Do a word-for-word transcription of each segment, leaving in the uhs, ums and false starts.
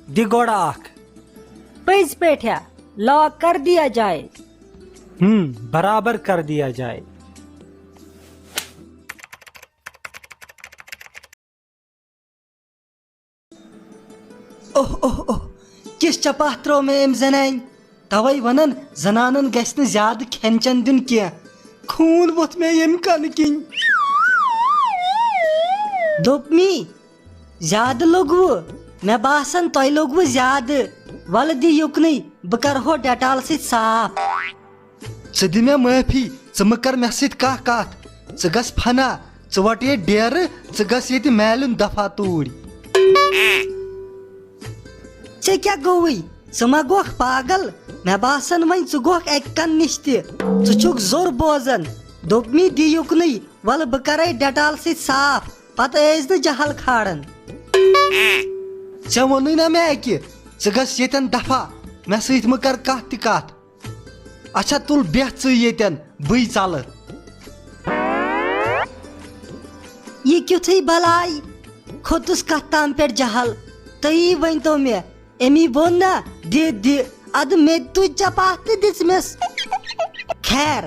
دِ گۄڈٕ اکھ۔ پٔزۍ پٲٹھۍ ہا؟ لاک کر دیا جائے۔ ہم، برابر کر دیا جائے۔ اوہ اوہ اوہ، کِژھ چپاتھ ترٲو مےٚ أمۍ زنانہِ۔ توے ونان زنانن گژھِ نہٕ زیادٕ کھٮ۪ن چٮ۪ن دیُن کینٛہہ۔ خوٗن ووٚتھ مےٚ ییٚمہِ کنہٕ کِنۍ۔ دوٚپمی، زیادٕ لوٚگوٕ؟ مےٚ باسان تۄہہِ لوٚگوٕ زیادٕ۔ ولہٕ دِ یُکنُے، بہٕ کرہو ڈیٹال سۭتۍ صاف۔ ژٕ دِ مےٚ معٲفی، ژٕ مہٕ کر مےٚ سۭتۍ کانٛہہ کتھ۔ ژٕ گژھ فنا، ژٕ وٹ ییٚتہِ ڈیرٕ، ژٕ گژھ ییٚتہِ میلُن دفعہ توٗرۍ۔ ژےٚ کیٛاہ گوٚوُے؟ ژٕ ما گوکھ پاگل؟ مےٚ باسان وۄنۍ ژٕ گوکھ اَکہِ کَنہٕ نِش تہِ۔ ژٕ چھُکھ زوٚر بوزان۔ دوٚپمی دِ یُکنُے، وَلہٕ بہٕ کَرَے ڈیٹال سۭتۍ صاف، پَتہٕ ٲسۍ نہٕ جہل کھالان۔ ژےٚ ووٚنُے نا مےٚ اَکہِ، ژٕ گژھ ییٚتٮ۪ن دفعہ، مےٚ سۭتۍ مہٕ کر کانٛہہ تہِ کتھ۔ اچھا تُل بیٚہہ ژٕے ییٚتٮ۪ن، بٕے ژلہٕ۔ یہِ کیُتھُے بلاے کھوٚتُس کتھ تام پٮ۪ٹھ جہل؟ تُہی ؤنۍتو مےٚ، أمی ووٚن نا دِ دِ، ادٕ مےٚ تہِ تُج چپاتھ تہٕ دِژمس۔ خیر،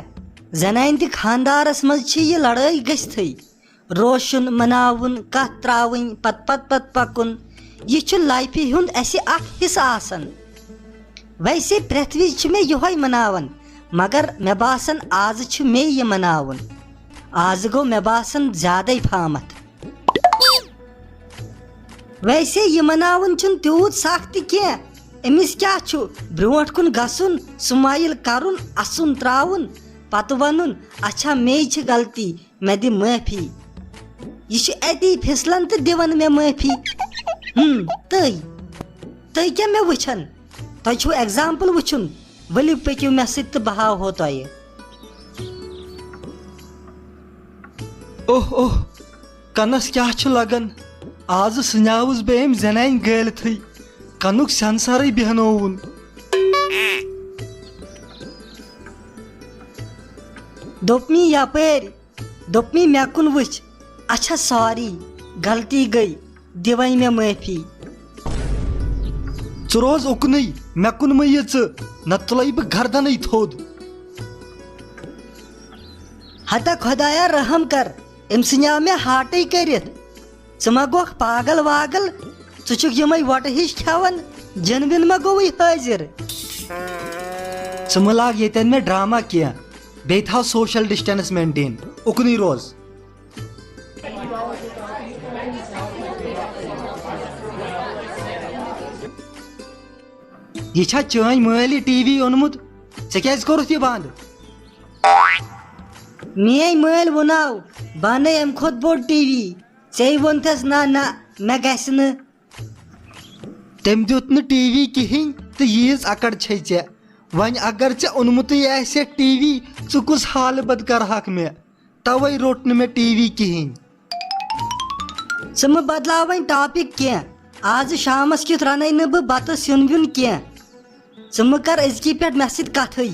زنانہِ تہِ خاندارس منٛز چھِ یہِ لڑٲے گٔژھتھٕے۔ روشُن، مناوُن، کتھ تراوٕنۍ، پتہٕ پتہٕ پتہٕ پکُن، یہِ چھُ لایفہِ ہُنٛد اسہِ اکھ حصہٕ آسان۔ ویسے پرٛٮ۪تھ وِزِ چھِ مےٚ یِہوے مناوان، مگر مےٚ باسان آزٕ چھُ مے یہِ مناوُن۔ آزٕ گوٚو مےٚ باسان زیادَے پہمتھ۔ ویسے یہِ مناوُن چھُنہٕ تیوٗت سخ تہِ کینٛہہ۔ أمِس کیٛاہ چھُ؟ برٛونٛٹھ کُن گژھُن، سمایل کرُن، اسُن تراوُن، پتہٕ ونُن، اچھا مے چھِ غلطی، مےٚ دِ معٲفی۔ یہِ چھُ اتی پھسلان تہٕ دِوان مےٚ معٲفی۔ ہم، تُہۍ، تُہۍ کیٛاہ مےٚ وٕچھان؟ تۄہہِ چھُو ایگزامپل وٕچھُن؟ ؤلِو پٔکِو مےٚ سۭتۍ تہٕ بہٕ ہاوہو تۄہہِ۔ اوہ اوہ، کنس کیٛاہ چھُ لگان؟ آزٕ سنیاوُس بہٕ أمۍ زنانہِ گٲلتھٕے، کنُک سینسرٕے بیہنووُن۔ دوٚپمی یپٲرۍ، دوٚپمی مےٚ کُن وٕچھ۔ اچھا ساری، غلطی گٔے، دِ وۄنۍ مےٚ معٲفی۔ ژٕ روز اُکنُے، مےٚ کُن مہٕ یہِ ژٕ، نتہٕ تُلے بہٕ گردنٕے تھوٚد۔ ہتا خۄدایا رحم کر، أمۍ سٕنٛدیو مےٚ ہاٹٕے کٔرِتھ۔ ژٕ ما گوکھ پاگل واگل؟ ژٕ چھُکھ یِمے وۄٹہٕ ہِش کھٮ۪وان، جنوِن ما گوٚوُے حٲضِر؟ ژٕ مہٕ لاگ ییٚتٮ۪ن مےٚ ڈراما کینٛہہ، بیٚیہِ تھاو سوشل ڈسٹینس مینٹین، اُکنُے روز۔ یہِ چھا چٲنۍ مٲلۍ یہِ ٹی وی اوٚنمُت؟ ژےٚ کیٛازِ کوٚرُتھ یہِ بنٛد؟ میٲنۍ مٲلۍ وُناو، بہٕ انَے امہِ کھۄتہٕ بوٚڑ ٹی وی۔ ژےٚ ووٚنتھس نہ نہ، مےٚ گژھِ نہٕ۔ تٔمۍ دیُت نہٕ ٹی وی کِہیٖنۍ تہٕ ییٖژ اکڑ چھے ژےٚ۔ وۄنۍ اگر ژےٚ اوٚنمُتٕے آسہِ ہے ٹی وی، ژٕ کُس حالہٕ بد کرہکھ مےٚ؟ توے روٚٹ نہٕ مےٚ ٹی وی کِہیٖنۍ۔ ژٕ مہٕ بدلاو وۄنۍ ٹاپک کینٛہہ۔ آز شامس کیُتھ رنَے نہٕ بہٕ بتہٕ سیُن ویُن کینٛہہ۔ ژٕ مہٕ کر أزکی پٮ۪ٹھ مےٚ سۭتۍ کتھٕے۔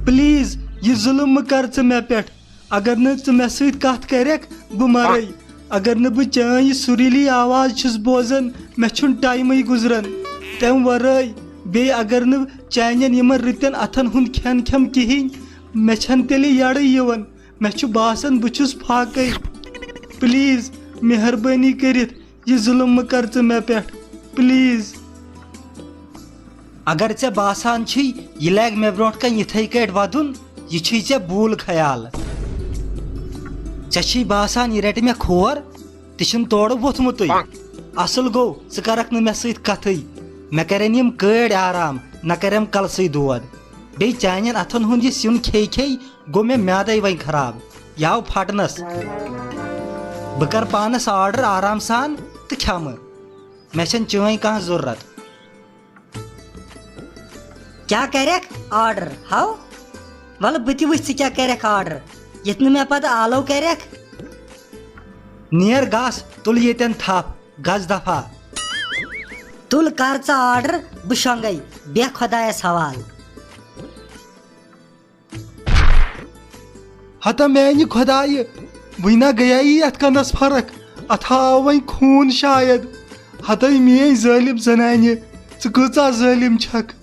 پلیز، یہِ ظلم مہٕ کر ژٕ مےٚ پٮ۪ٹھ۔ اگر نہٕ ژٕ مےٚ سۭتۍ کتھ کرکھ، بہٕ مرے۔ اگر نہٕ بہٕ چٲنۍ یہِ سُریٖلی آواز چھُس بوزان، مےٚ چھُنہٕ ٹایمٕے گُزران۔ تمہِ ورٲے، بیٚیہِ اگر نہٕ چانٮ۪ن یِمن رٕتٮ۪ن اتھن ہُنٛد کھٮ۪ن کھٮ۪م کِہیٖنۍ، مےٚ چھَنہٕ تیٚلہِ یڈٕے یِوان۔ مےٚ چھُ باسان بہٕ چھُس فاقے۔ پلیز، مہربٲنی کٔرِتھ، یہِ ظلم مہٕ کر ژٕ مےٚ پٮ۪ٹھ، پلیز۔ اگر ژےٚ باسان چھُے یہِ لگہِ مےٚ برونٛٹھ کنہِ یِتھے کٲٹھۍ ودُن، یہِ چھُے ژےٚ بوٗل خیال۔ ژےٚ چھُے باسان یہِ رٹہِ مےٚ کھور، تہِ چھُنہٕ تورٕ ووٚتھمُتُے۔ اصل گوٚو، ژٕ کرکھ نہٕ مےٚ سۭتۍ کتھٕے۔ مےٚ کرن یِم کٲڑۍ آرام، نہ کرٮ۪م کلسٕے دود۔ بیٚیہِ چانٮ۪ن اتھن ہُنٛد یہِ سیُن کھیٚے کھیٚے گوٚو مےٚ میادے وۄنۍ خراب، یہِ آو پھٹنس۔ بہٕ کرٕ پانس آرڈر آرام سان تہٕ کھٮ۪مہٕ۔ مےٚ چھنہٕ چٲنۍ کانٛہہ ضروٗرت۔ کیٛاہ کرکھ آرڈر؟ ہاو، ولہٕ بہٕ تہِ وٕچھِ ژٕ کیٛاہ کرکھ آرڈر، یتھ نہٕ مےٚ پتہٕ آلو کرکھ۔ نیر گس، تُل ییٚتٮ۪ن تھپھ، گس دفعہ۔ تُل کر ژٕ آرڈر، بہٕ شۄنگے، بیٚہہ خۄدایس حوالہٕ۔ ہتا میانہِ خۄدایہِ، وٕنہِ نا گٔیے یتھ کنس فرق، اتھ آو وۄنۍ خوٗن شاید۔ ہتٲے میٲنۍ ظٲلم زنانہِ، ژٕ کۭژاہ ظٲلم چھکھ۔